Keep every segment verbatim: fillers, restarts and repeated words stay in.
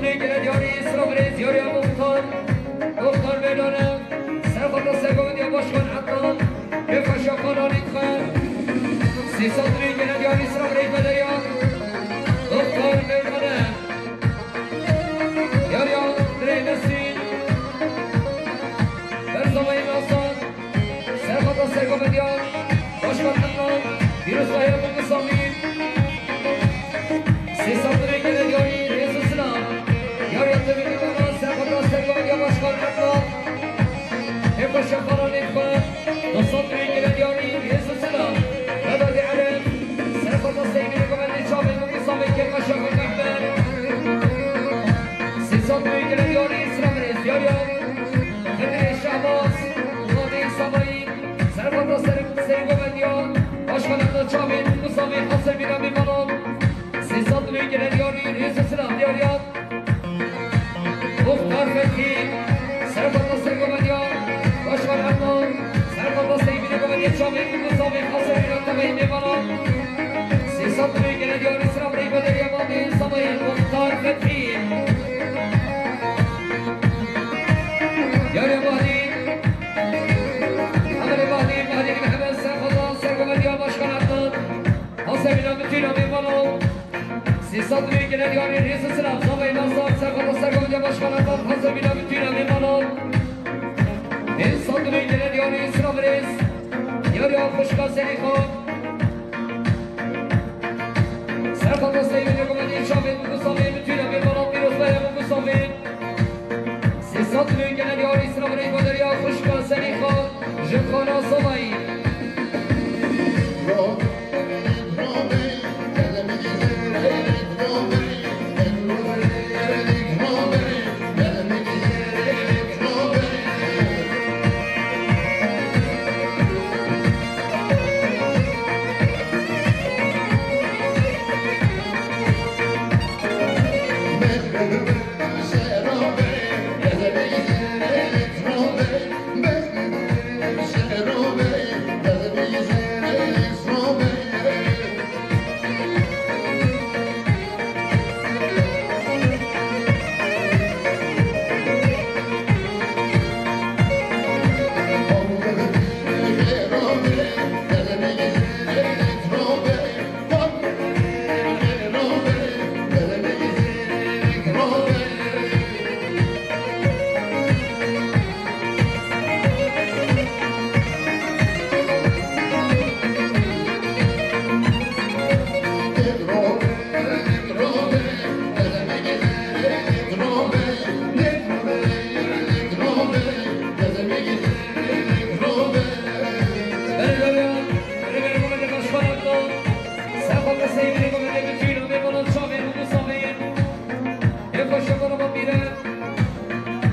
Gele diyarî Îsra Birêz, yariya Muxtar, Muxtar Meydan e. Serxweta sergovendiya Başkan Ednan, hêfa şaxalanî dixe. Sê sed rûyê gele diyarî Îsra Birêz bederiya Muxtar Meydan e. Yariya Birêz Nesîn, Berzavayî Nasar, Serxweta sergovendiya Başkan Ednan, Pîrozbahiya Mû Mizamîn. Sê sed rûyê gele diyarî rêz û silam. Yariya Tevî Mîmana, serxweta sergovendiya Başkan Ednan, hêfa şaxalanî dixe. Du sed rûyê gele diyarî rêz û silam. Vedatê Elem, serxweta sergovendiya Çavên Mû Mizamîn, hêfa şaxê Mehmet. Sê sed rûyê gele diyarî Îsra Birêz, yariya Xidrê Şehbaz, Xadê Sabayî, serxweta ser-, sergovendiya Başkan Ednan, Çavên Mû Mizamîn, Hesebîna Mîmanan. Sê sed rûyê gele diyarî rêz û silam diyariya Muxtar Fethî, serxweta sergovendiya Başkan Ednan, serxweta sergovendiya Çavên Mû Mizamîn, Hesebîna Tevî Mîmanan. Sê sed rûyê gele diyarî Îsra Birêz bederiya Madî Sabayî, Muxtar Fethî. Yariya Madî, Emelê Madî, Madî Mehmet, serxweta sergovendiya Başkan Ednan, Hesebîna Mitîna Mîmanan. Sê sed rûyê gele diyarî rêz û silam, Zavayê Nasar, serxweta sergovendiya Başkan Ednan, Hesebîna Mitîna Mîmanan. Pênc sed rûyê gele diyarî Îsra Birêz, yariya xwişka Zelîxa. Serxweta sergovendiya Çavên Mû Mizamîn, Mitîna Mîmanan, Pîrozbahiya Mû Mizamîn. Sê sed rûyê gele diyarî Îsra Birêz bederiya xwişka Zelîxa, Jinxana Zavayî.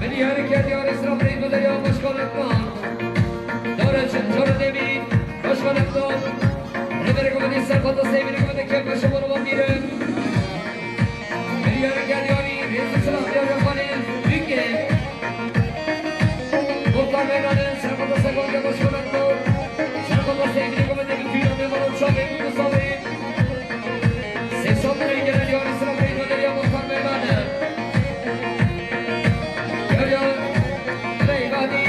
Binî herike diyarê Îsra Birêz bederiya Başkan Ednan. Dare çin, cara demî, Başkan Ednan. Rêberê Komedî serxweta seyvînê komedê kêf meşe bano van bîre. Binî herike diyarî rêz û silam diyarê xanê bike. Muxtar Meydanê serxweta serxweta Başkan Ednan. Serxweta seyvînê komedê bi tîna mêvanan çavê bi savê. Sê sed lirê gele diyarî Îsra Birêz bederiya Muxtar Meydanê. Geriya Reyvanî,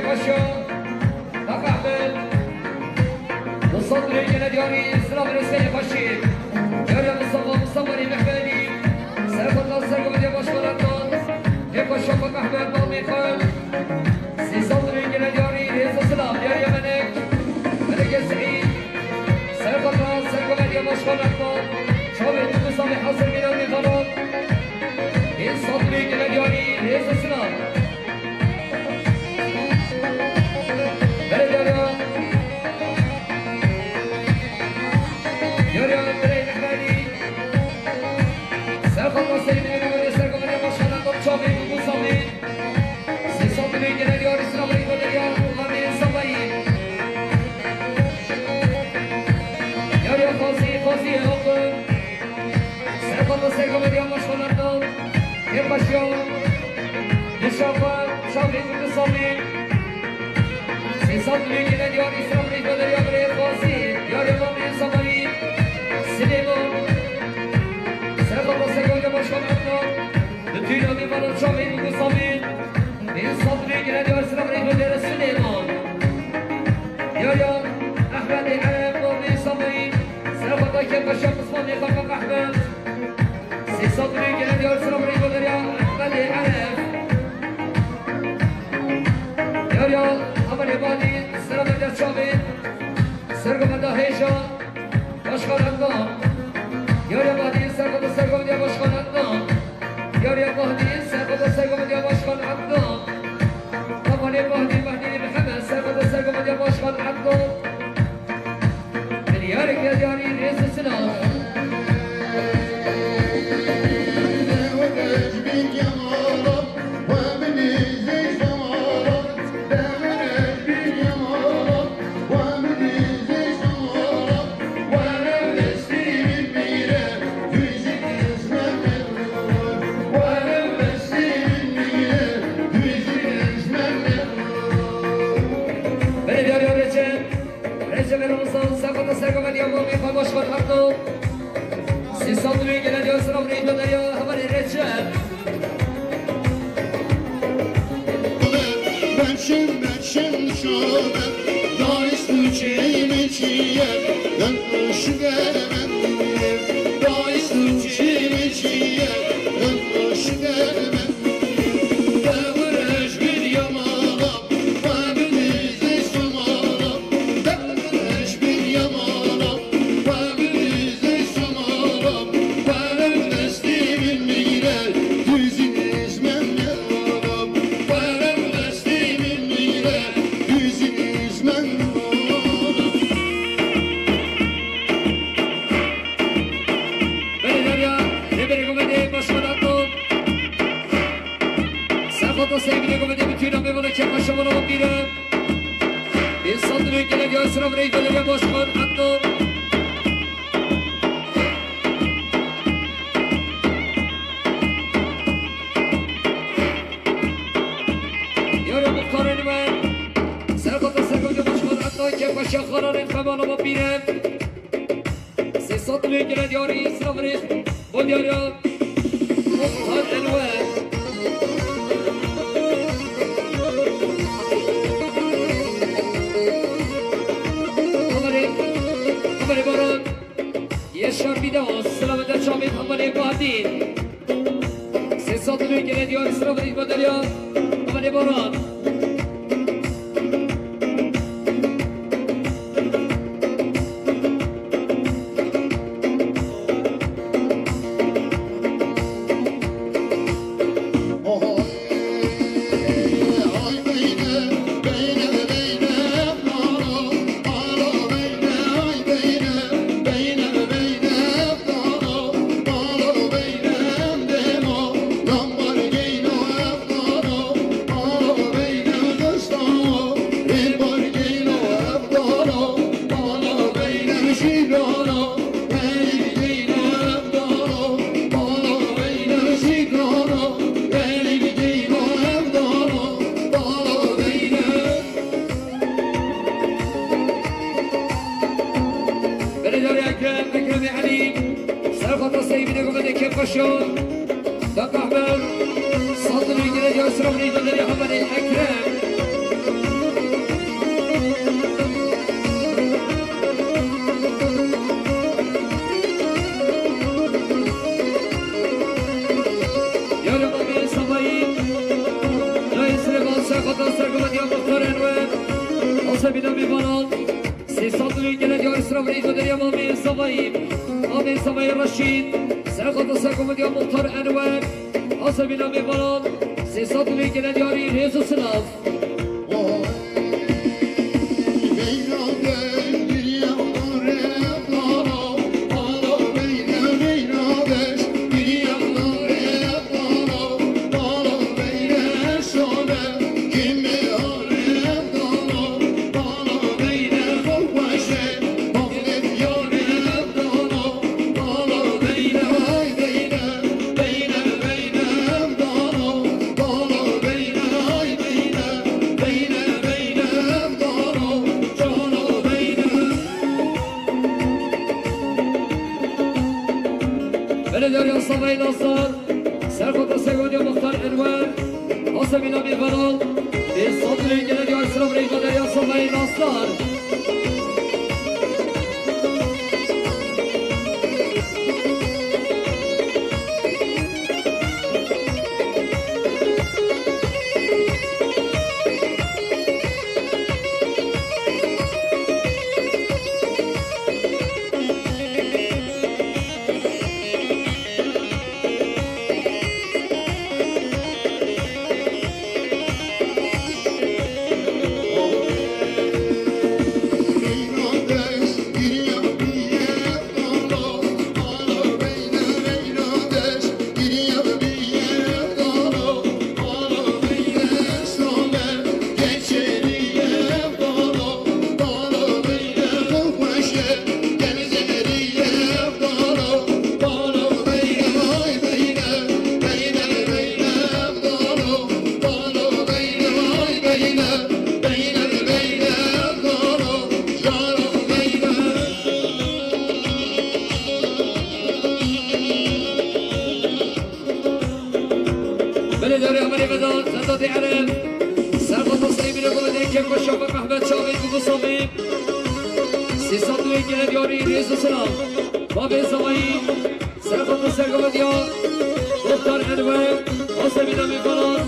Paşa, Kak Ahmed. Mustafa Bey gene diyarî, silav rêsê Paşî. Diyarî Mustafa, Mustafa Bey Mehmedî. Serkota serkota başkanlardan. Hê Paşa Kak Ahmed, Balmî Xan. Sî sal dirê gele diyarî rêz û silav diyarî Melek. Melekê Seîd. Serkota serkota diya başkanlardan. Çavê tu Mustafa hazır gelen bir falan. Hê sal dirê gele diyarî rêz û silav. Belediye. Yürüyen Birey Mehmedi. Serkota Seydine Gönül Serkota Başkanı Topçu Bey Mustafa. Sesot Bey gelen yürüsüne Bey Gönül Yar Muhammed Sabayı. Yürüyen Fazi, Fazi Yokun. Serkota Serkota Başkanlarından Yılbaşı Nişanlı Şafi Kutlu Sami. Sesat Bey gelen yar İslam Bey Gönül Yar Bey Fazi. Yar Yaman Bey Samayı. Süleyman. Serkota Serkota Başkan Adnan. Bütün abi bana Şafi Kutlu Sami. Sesat Bey gelen yar İslam Bey Gönül Süleyman. Yar Yar Ahmet Erem Bey Samayı. Serkota Kepaşa Osman Bey Kaka Ahmet. Sesat Bey gelen yar Sırabri Gönül ya Ahmet Erem. Yar ya Amal Ebadi Sırabri Çabi. Sergomada Heja Başkan Adnan. Yar ya Badi Sergomada Sergomada Başkan Adnan. Yar ya Badi Sergomada Sergomada Başkan Adnan. Amal Ebadi Mahdi Mehmet Sergomada Sergomada Başkan Adnan. Milyarek ya diyarî rêz û silav. Belediye Recep. Recep Ramazan, serkota serkota diya Mami Xan Başkan Erdo. Sesat Bey gelen ya Sırabri Gönül ya Havarê Recep. Berşem, berşem şobe, dayis tu çême çiye, ben şüge ben, dayis tu çême çiye, ben şüge ben. Belediye, Belediye Başkanı Erdo. Serkota sevgili komite bütün amevana kekmaşa bana bire. İnsan direkt gelen ya sıra burayı belediye başkan Erdo. Yara muhtarını ve Serkota Serkota Başkan Erdo kekmaşa kararın kamana bire. Sesat Bey gelen diyarî, Sırabri, bu diyarî, Muhtar Enver. Havarê, Havarê Baran, Yaşar Bidavaz, Selamet Çamî, Havarê Bahatîn. Sesat Bey gelen diyarî, Sırabri, bu diyarî, Havarê Baran. Belediye Ekrem, Ekrem Elî, Serkota Seyîdê Gomedê Kêfxweşo, Kak Ehmed, Saltanê Gire Yasir Amrî Gönderî Hamerê Ekrem. Rêveberiya Mamê Zavayî, Mamê Zavayî Reşîd, Serxweta Serkomediya Muxtar Enwer, Azebîna Mêvanan, sê sed û yek gele diyarî rêz û silav. Belediye Savayê Nasdar, Serxweta Serkomediya Muxtar Enwer, Azebîna Mêvanan, ê Sadrê Gelediya Îslam Reyva Derya Savayê Nasdar. Belê dewrê Amerê Vedat, Vedatê Ereb, Serxweta Seymînê Gomedê, Kêfxweş Şafik Mehmet Çavê, Gugu Samî, sê sed û yek gele diyarî rêz û silav. Bavê Zavayî, Serxweta Serkomediya Muxtar Enwer, Azebîna Mêvanan,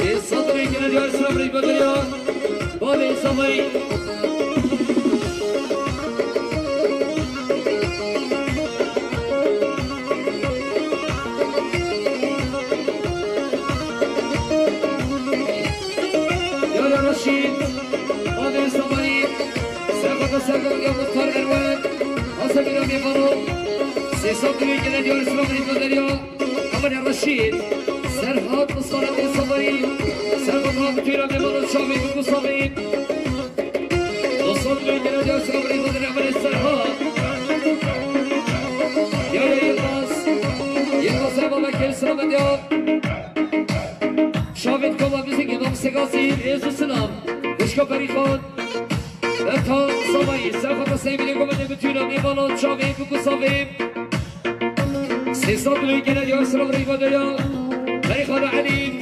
ê Sadrê Gelediya Îslam Reyva Derya, Bavê Zavayî. Yara Reşîd, Adil Samayî, Serxweta Serxweta Muxtar Enwer, Azebîna Mêvanan, sê sed û yek gele diyar Îslam Reyva Derya, Amerê Reşîd, Serhat Mustafa Adil Samayî, Serxweta Abdullah Mêvanan, Çavê Gugu Samî. Dostlar, bugün geleceğiz, sıra burayı da Amerê Serhat. Ya, ya, Yılmaz. Yılmaz, eyvallah, gel sıra medya. Şavit Kova, müzik, İmam Segasi, Ezu Sinan. Kuşka Perîxan. Bertan Samayî, Serxweta Seymînê Gomedê, bütün Amîvanan, Çavê, Gugu Savê. Sê sed û yek gele diyar, selam reyva derya. Perîxana Elî.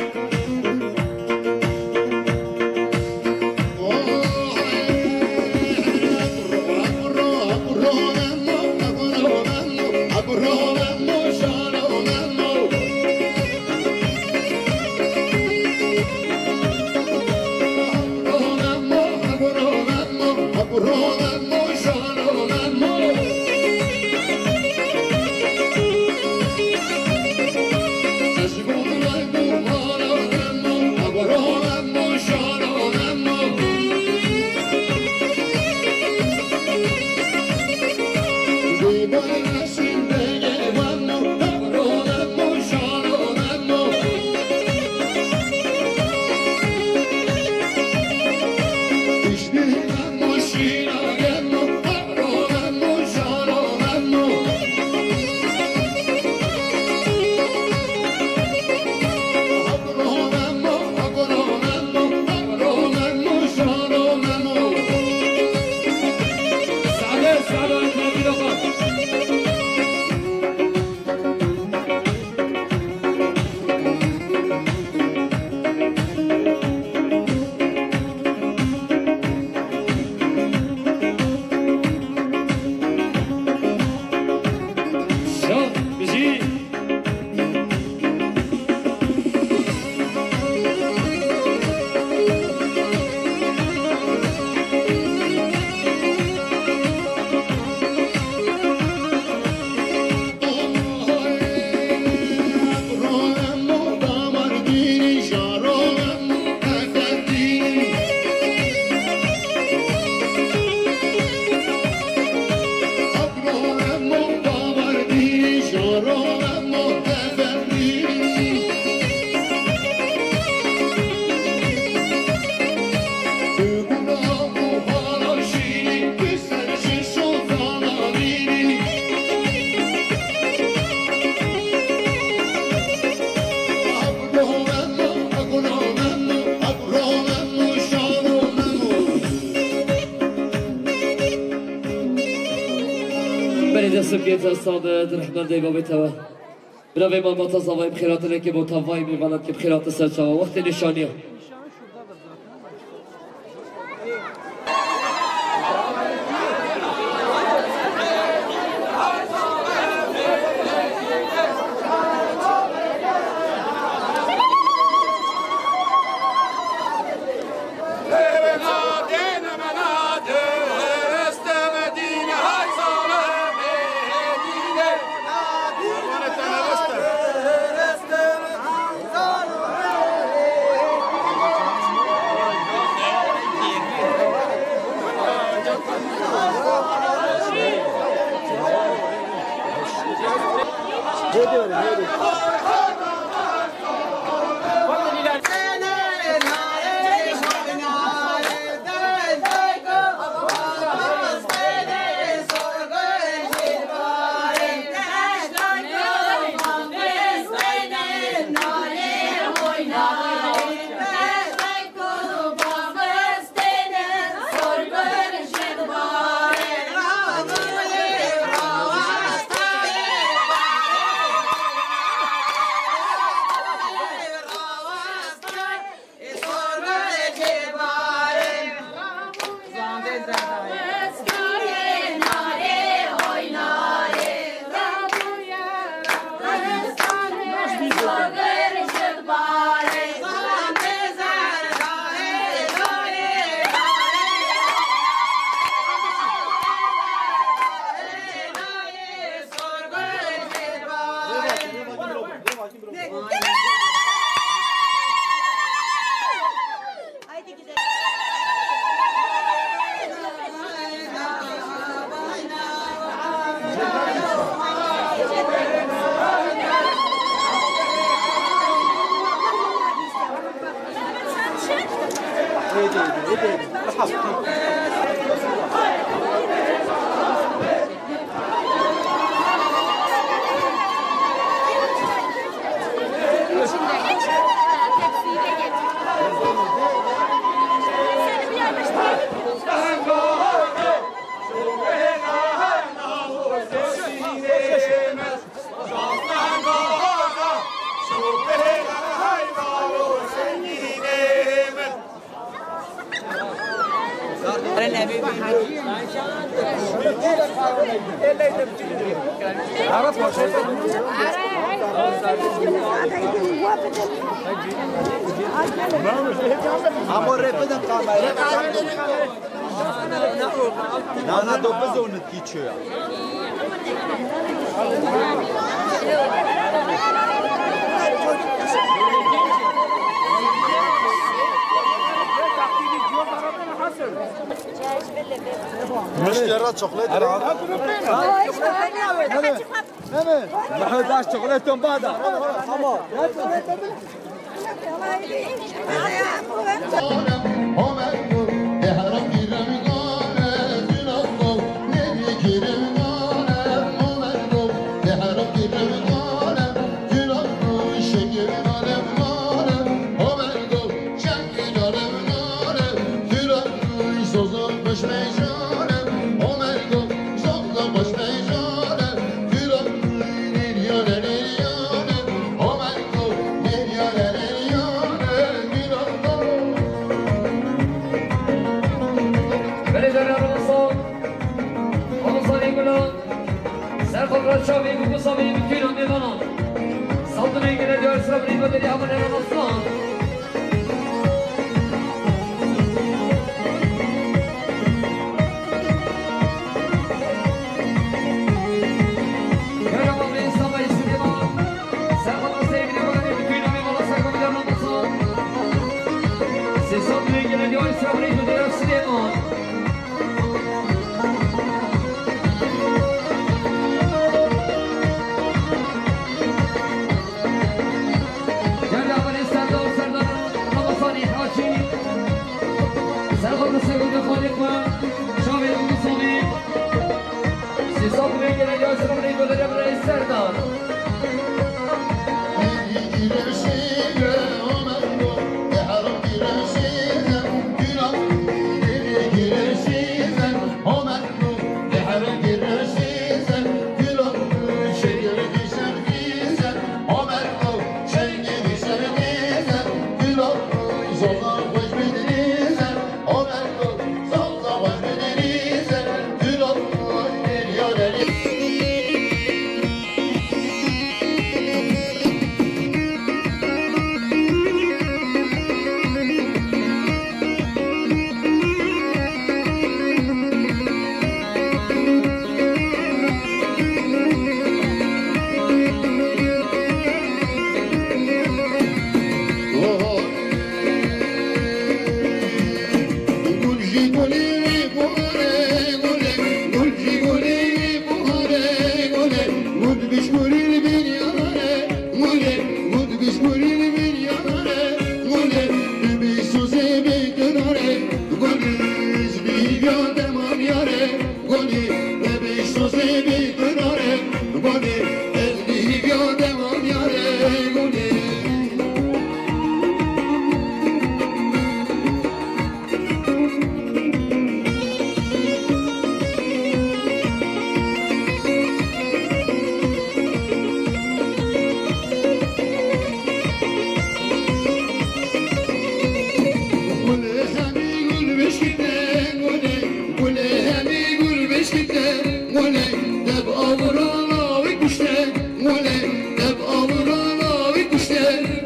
Belê dest bikê te, Samet, rehmet dê babê te we. Bira vê malbata zavayê bi xêr hatin, eke bo tavayê mêvanan ke bi xêr hatin ser çawa. Wextê nîşaniya. Ama rê bidin kamerayê. Na, na, do bizonit kî çi ya. Muştera çikolata. Mehmet, aç çikolata bada. Tamam. Belê derya Ramazan, Ramazanê gulan, ser xwe re çavê bû, bi zavê bi kûran mêvanan. Saldinê gele diyar sira birî be derya Ramazan.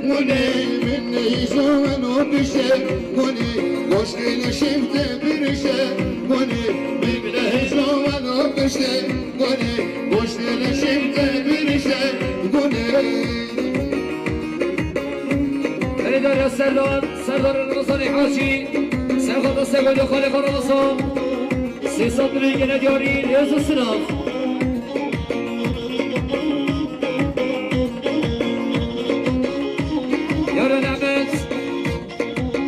Gulê min neyzo weno bişe, gulê goştê leşim te birişe, gulê min neyzo weno bişe, gulê goştê leşim te birişe, gulê. Erê dara Serdar, Serdar Ramazanê Hacî, Serxweda Segolê Xalê Xwe Ramazan, sê sed milyon gene diyarî, lêz û sinav. Yara Nehmet,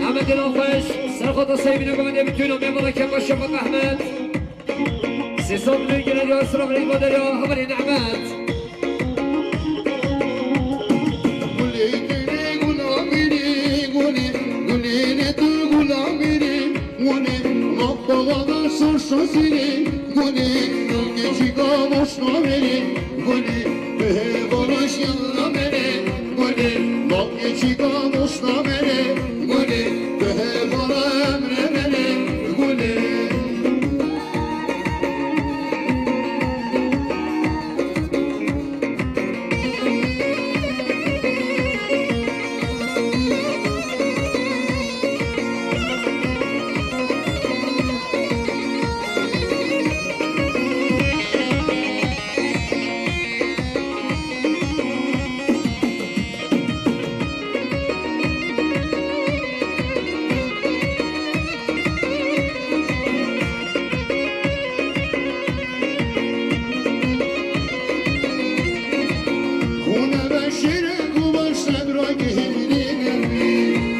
Nehmetê nexweş, Serxweda Seymîna Gomendê, bi tûna mêvana Kema Şefik Ehmed. Sê sed milyon gene diyar, sinav rêva derya, hevalê Nehmet. Gulê tu ne gula mirî, gulê, gulê ne tu gula mirî, gulê, bak baba da sor sosirî, gulê, gulê çika boş namirî, gulê, bihê balaş yanamere, gulê, bak çika boş namere, gulê, bihê bala emre mere, gulê. Hûn eve şêrek û baş sebra gihînîne,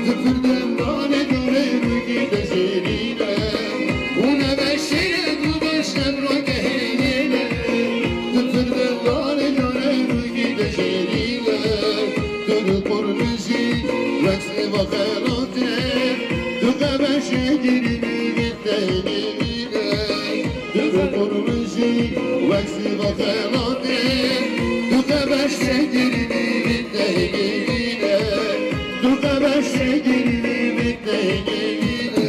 di firdem danê dûrê rûkî dezêrîne. Hûn eve şêrek û baş sebra gihînîne, di firdem danê dûrê rûkî dezêrîne. Tu di qurmizî wek sêva xelatê, tu qebeşê girînî vî tehnî vîne. Tu bi qurmizî wek sîva xelatê, tu qebeşê girînî vî tehnî vîne, tu qebeşê girînî vî tehnî vîne.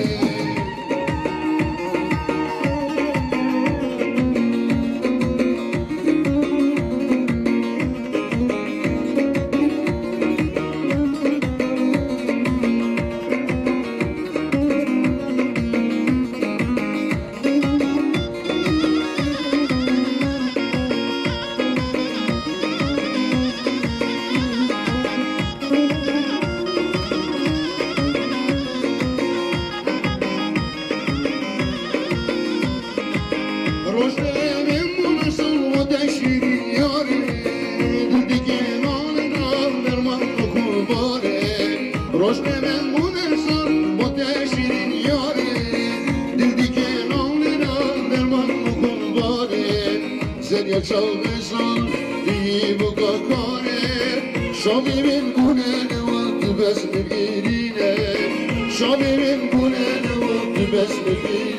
Rojnamên bûne sal û te şîrîn yarê, dil dike nalê nal derman xûbarê. Rojnamên bûne sal û te şîrîn yarê, dil dike nalê nal derman xûbarê. Zerya çav meşan dî bu kakare, şavê min bûne ne wek tu bes min girîne, şavê min bûne ne wek tu bes min girîne.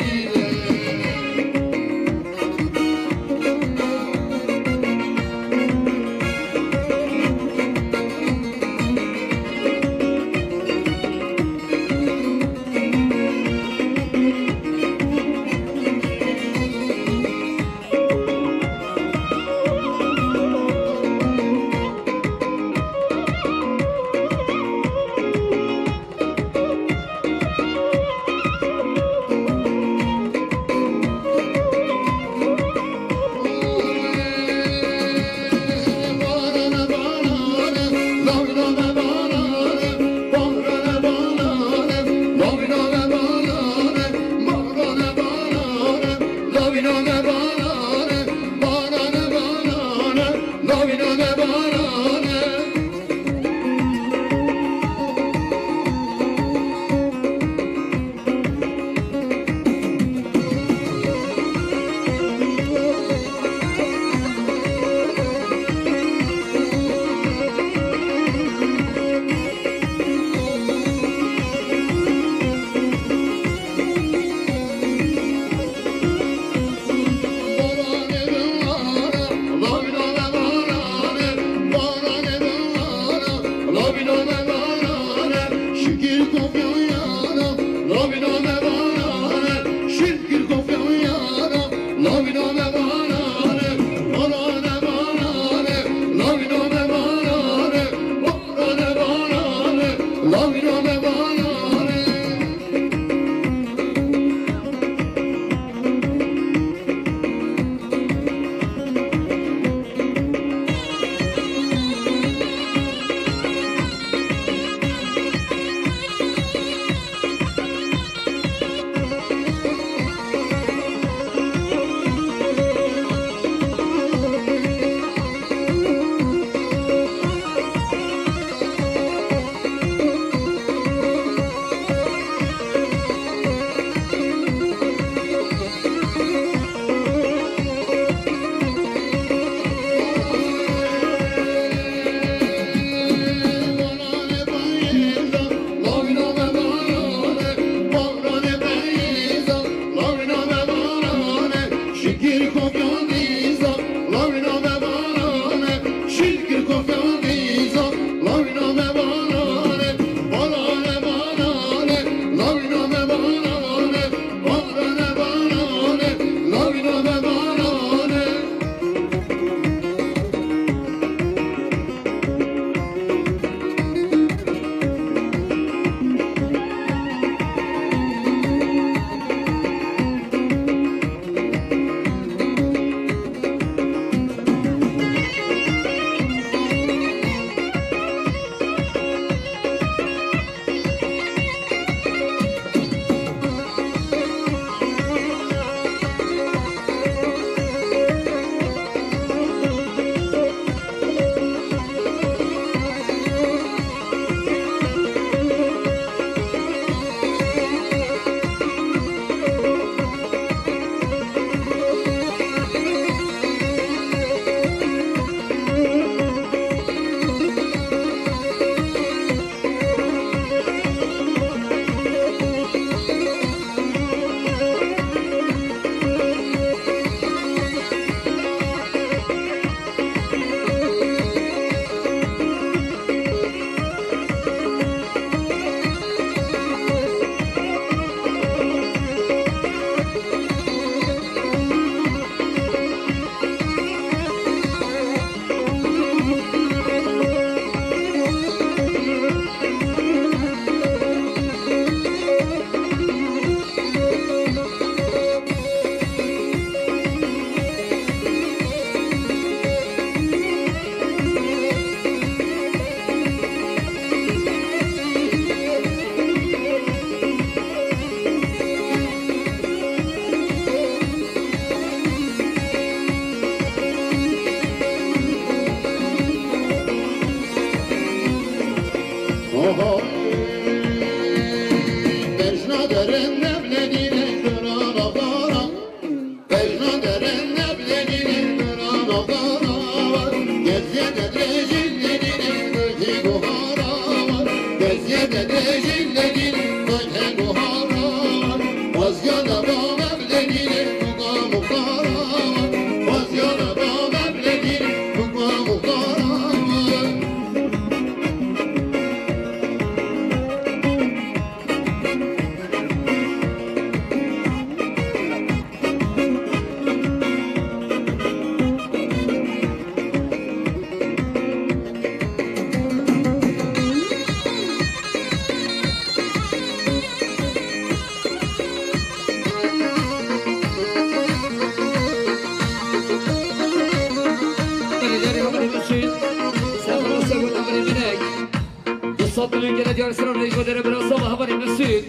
Diyar Sira Meleği Godere Bira Sabah Havali Mesut.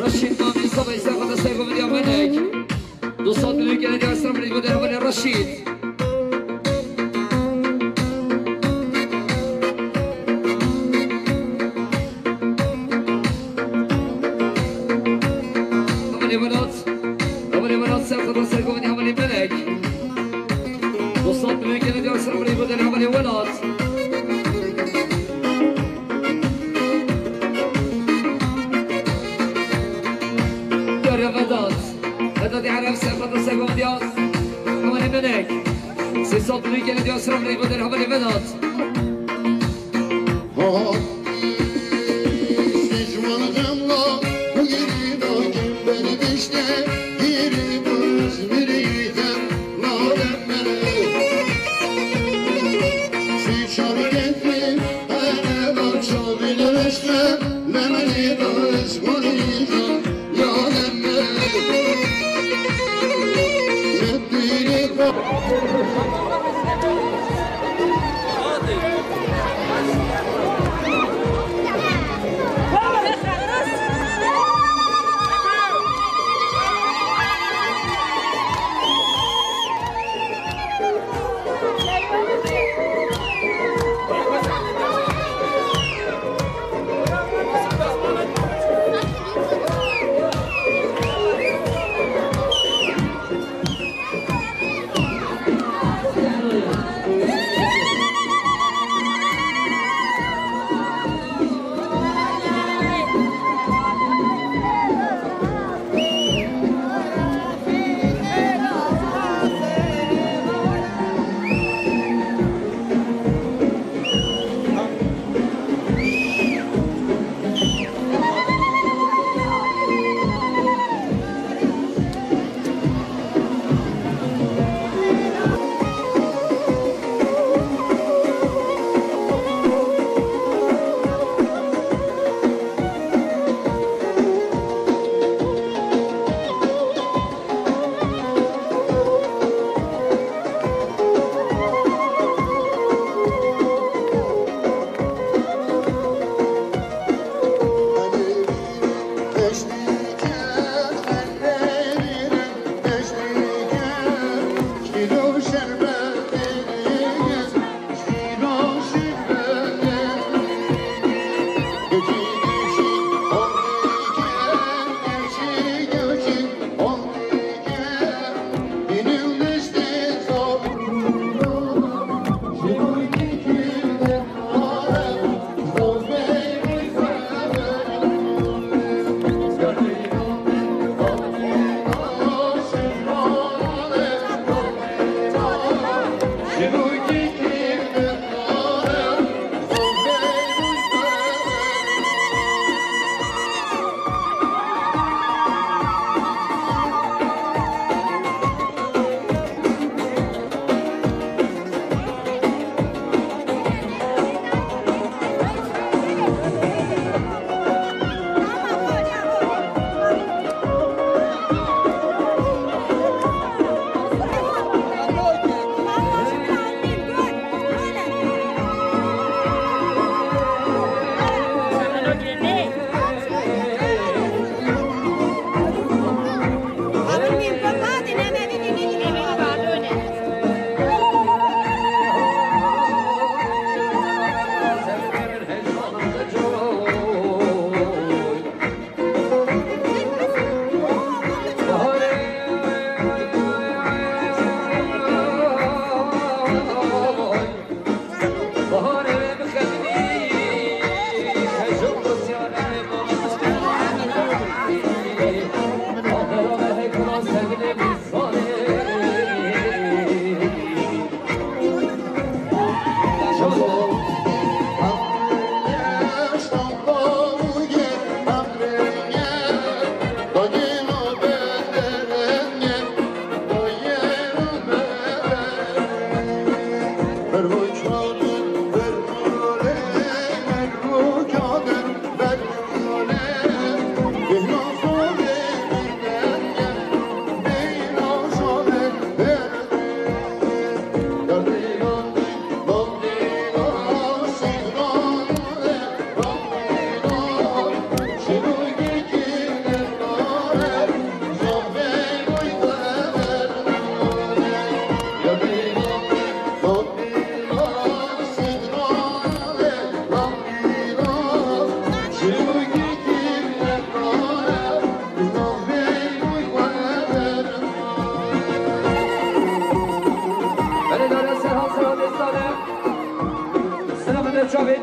Raşid Mami Sabah İsa Kata Sayfa Medya Meleği. Dostlar, düdüğü geldi, Aslan Bey, bu da Havali Raşid. Havali Velat. Havali Velat, Serhat Sergovan, Havali Melek. Dostlar, düdüğü geldi, Aslan Bey, bu da Havali Velat. Derya Vedat. Vedat Erem, Serhat Segovan Yaz. Havali Melek. Sesot Büyük Yeni Diyor Sıra Bey Goder Havali Vedat.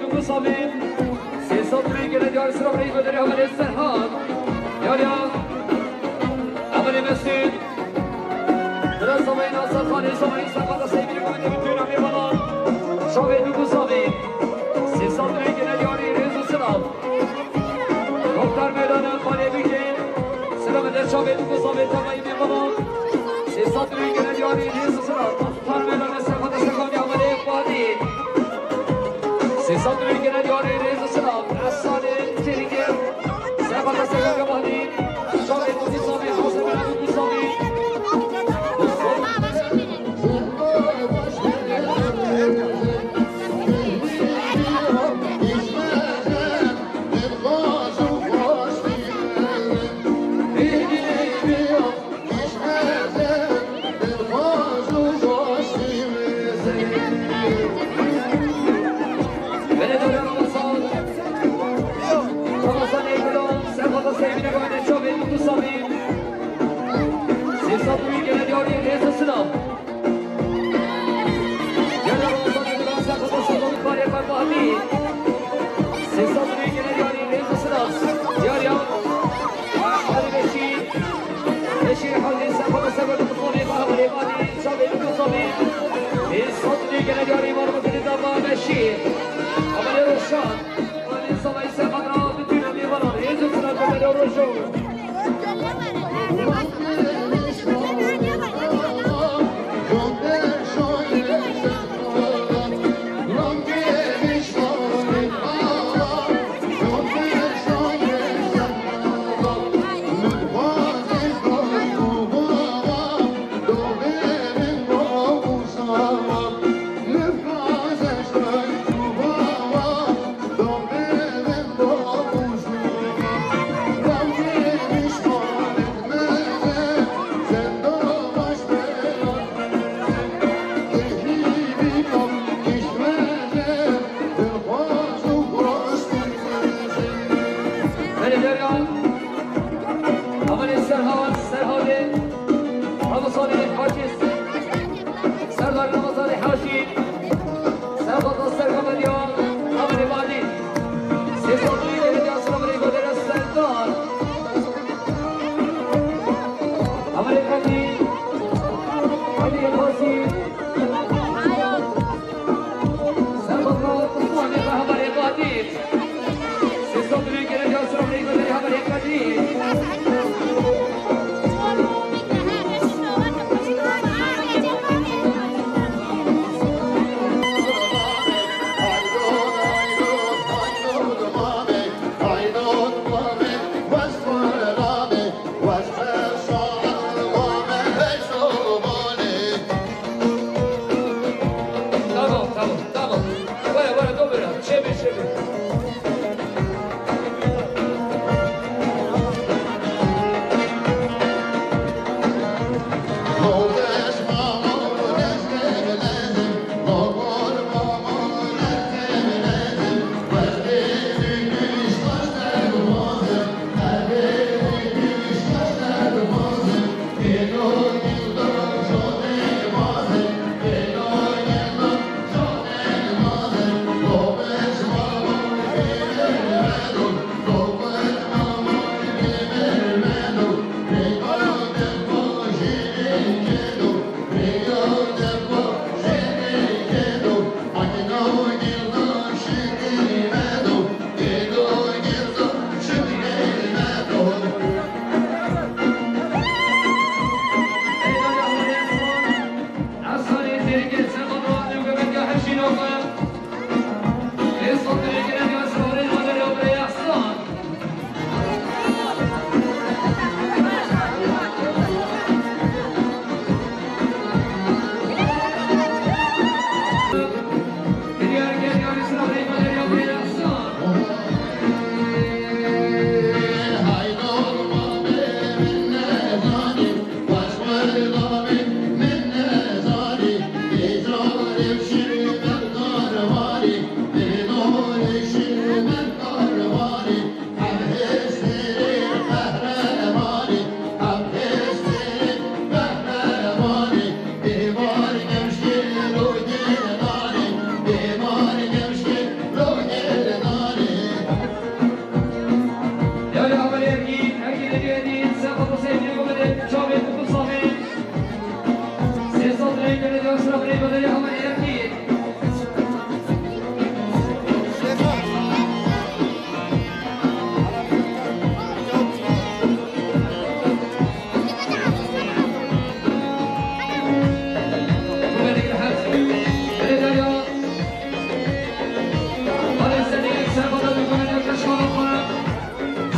Dugu Samî, sê sed û yek gele diyarî sira birayê Bedirê Hevalê Serhat. Diyariya Hevalê Mesûd. Dira Samayî Nasir Xanê Samayî Serhat Seyîdî Komite Bitûna Mêvanan. Çavê Dugu Samî, sê sed û yek gele diyarî rêz û silav. Muxtar Meydanı Xalê Bikê, silamê der çavê Dugu Samî Temayî Mêvanan. Sê sed û yek gele diyarî rêz û silav. Muxtar Meydanı Serhat Serhat Yamanê Xalî. Sê sed û yek gele diyarî rêz û silav. Esanê Tirgir. Serhat Serhat Yamanî. Çavê Dugu Samî, Hasan Dugu Samî. Belediye Ramazan, Ramazan Eygulan, Serhat Seyfine Gamene Çavê Dugu Samî. Sê sed û yek gele diyarî rêz û silav. Gel Ramazan Eygulan, Serhat Seyfine Gamene Çavê Dugu Samî. Sê sed û yek gele diyarî rêz û silav. Diyariya Halî Beşîr. Beşîr Halî Serhat Seyfine Gamene Çavê Dugu Samî. Sê sed û yek gele diyarî Marmara Dava Beşîr. Amelê Roşan. Amelê Samayî Serhat Ra. Bütün Mêvanan, hêz û silav Amelê Roşan.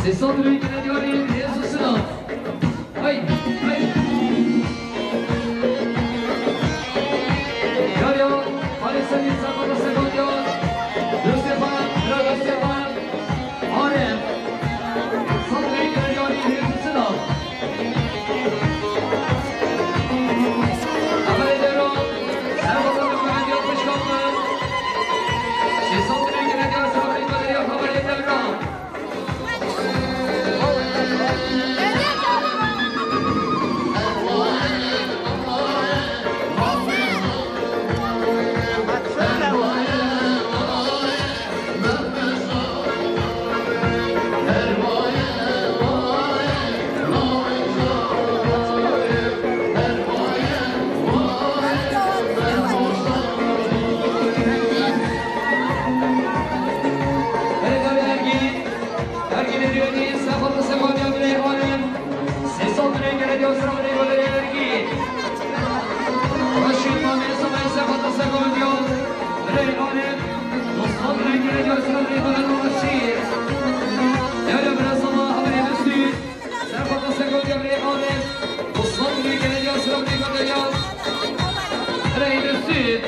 Sê sed rûyê gele diyarî hêz û silav. Hey, hey. Yar ya, Xalê Semî, Serxweta Segondiya, dostê xwe, bira dostê xwe, Arem. Sed rûyê gele diyarî hêz û silav. Xeberê Dewran, Serxweta Segondiya, xwişka xwe. Sê sed rûyê gele diyar, Serxweta Segondiya, Xeberê Dewran. Ergînê Diyonî, Serxweta Segondiya, birê Arem. Sê sed rûyê gele diya, sira birê Golerê Ergîn. Reşîd Mamê Samay, Serxweta Segondiya, birê Arem. Du sed rûyê gele diya, sira birê Golerê Reşîd. Yar ya, birê Sama, Xeberê Mesûd. Serxweta Segondiya, birê Arem. Du sed rûyê gele diya, sira birê Golerê. Birê Mesûd.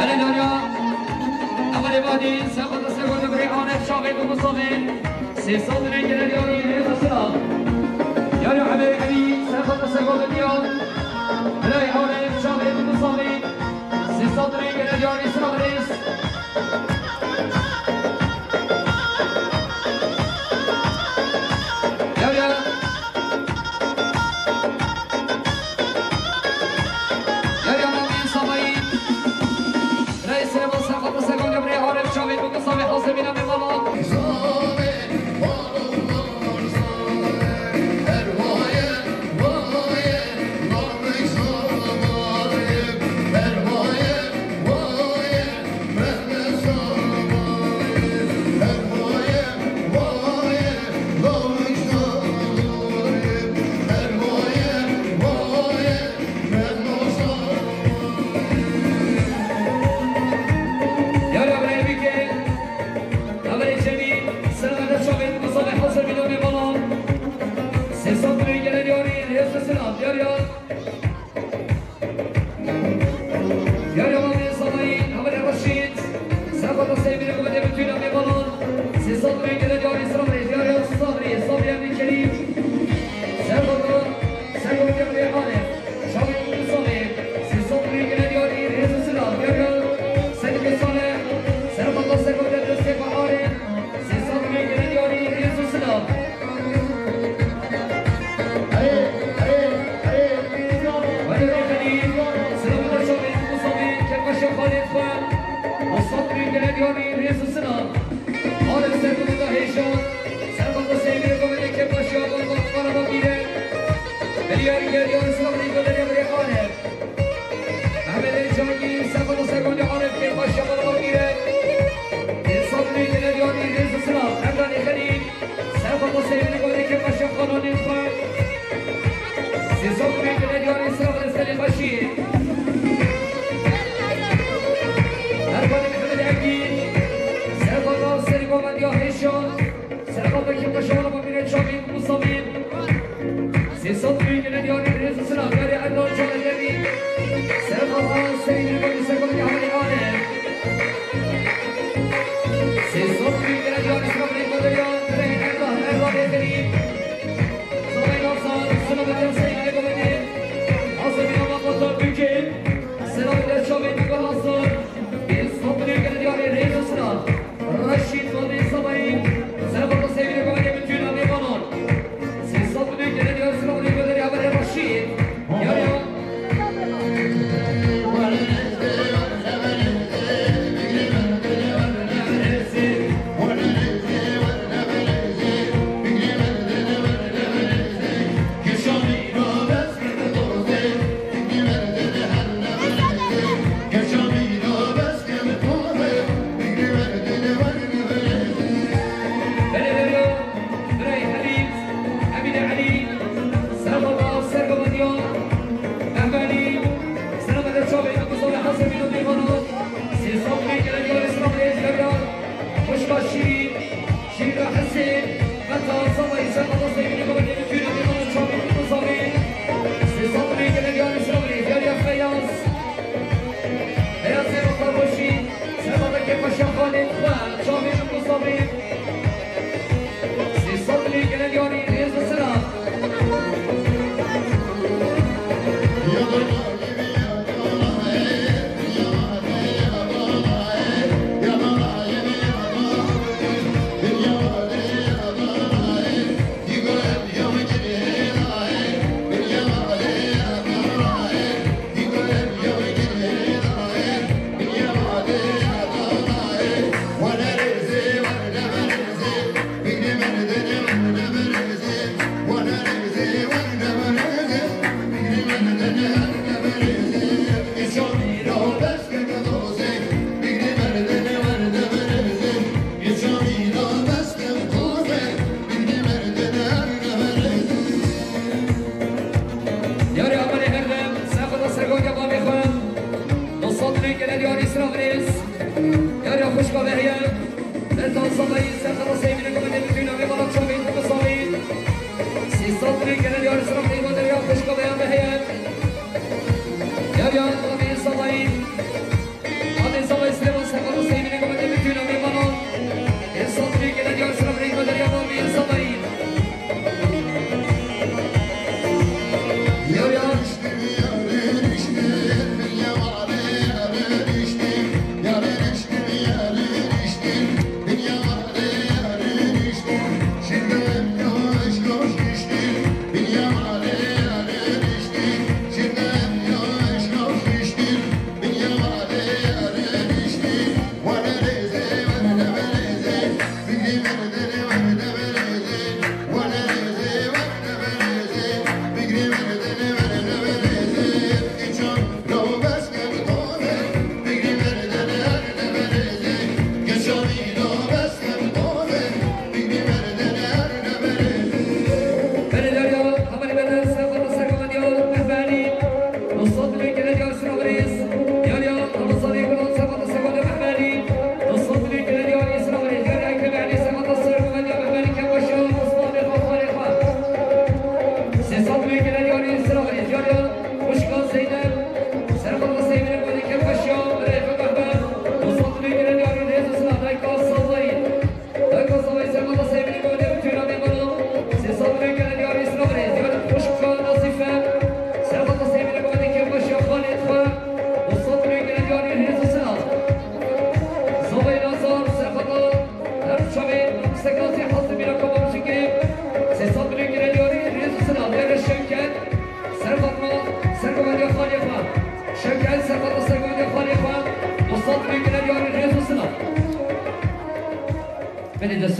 Belê Derya, Emelê Badî, Serxweta Segondiya, birê Arem, Şaxê Gurgusovê, sê sed rûyê gele diyarî hêz û silav. Yar ya, Emelê Elî, Serxweta Segondiya, birê Arem, Şaxê Gurgusovê, sê sed rûyê gele diyarî, silav rêz. Yar ya. Yar ya, Mamê Samayî. Reîs Serva, Serxweta Segondiya, birê Arem, Şaxê Gurgusovê, Hewsevîna Mêvalan. Yar ya, birê Bîkê, Emelê Cemîl, Serxweta Şaxê Gurgusovê, Hewsevîna Mêvalan. Sê sed rûyê gele diyarî, hêz û silav, Derya. Yar ya, Mamê Samayî, Xeberê Reşîd, Serxweta Seymîrê Gomedê, Betûna Mêvalan, sê sed rûyê gele diyarî, silav rêz. Yar ya, Sabrî, Sabrî Emîn Kerîm, Serxweta Segondiya, birê Arem, Şaxê Gurgusovê, sê sed rûyê gele diyarî, hêz û silav. Yar ya, Sedîqê Salih, Serxweta Segondiya, dostê xwe Arem, sê sed rûyê gele diyarî, hêz û silav. Belê Xelîl, Serxweta Şaxê Gurgusovê, kêfxweşiya xalê xwe, du sed rûyê gele diyarî, hêz û silav. Arem Serxweta Hêşan, Serxweta Seymîrê Gomedê, kêfxweşiya Xalê Xalê Bîre. Belê Ergînê Diyarî, silav rêz, Golerê, birê Arem. Mehmedê Cangî, Serxweta Segondiya, Arem, kêfxweşiya Xalê Bîre. Sê sed rûyê gele diyarî, hêz û silav. Emranê Xelîl, Serxweta Seymîrê Gomedê, kêfxweşiya xananê xwe. Sê sed rûyê gele diyarî, silav rêz, Xelîl Xweşî. Erkanê Mehmedê Engîn, Serxweta Serê Gomendiya Hêşan. Serxweta kêfxweşiya Xalê Bîre, Şaxê Gurgusovê. Sê sed rûyê gele diyarî, hêz û silav. Yar ya, Ednan Canedemî, Serxweta Seymîrê Gomedê, Segondiya, Xeberê Arem. Sê sed rûyê gele diyarî, silav rêz, Golerê, birê Erdan, Erdanê Xelîl. Samay Nasar, silav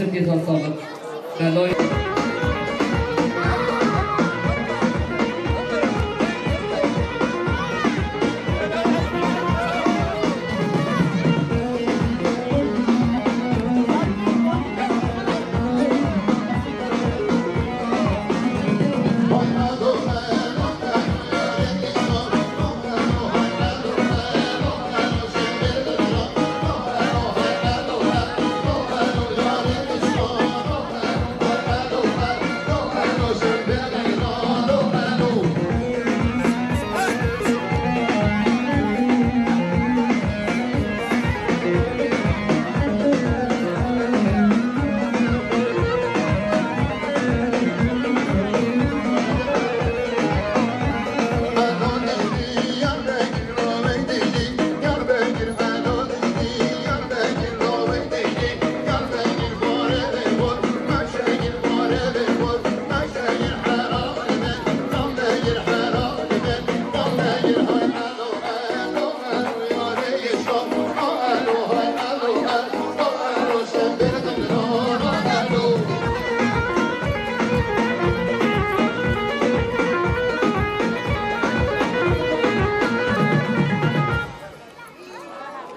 Tirkê xwe sabit. Belay.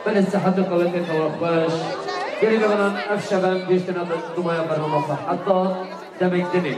Belê sihet û qewetê xewa xweş. Gelî bevanan ev şev em gihiştine dumaya bernama xwe. Heta demek dinê.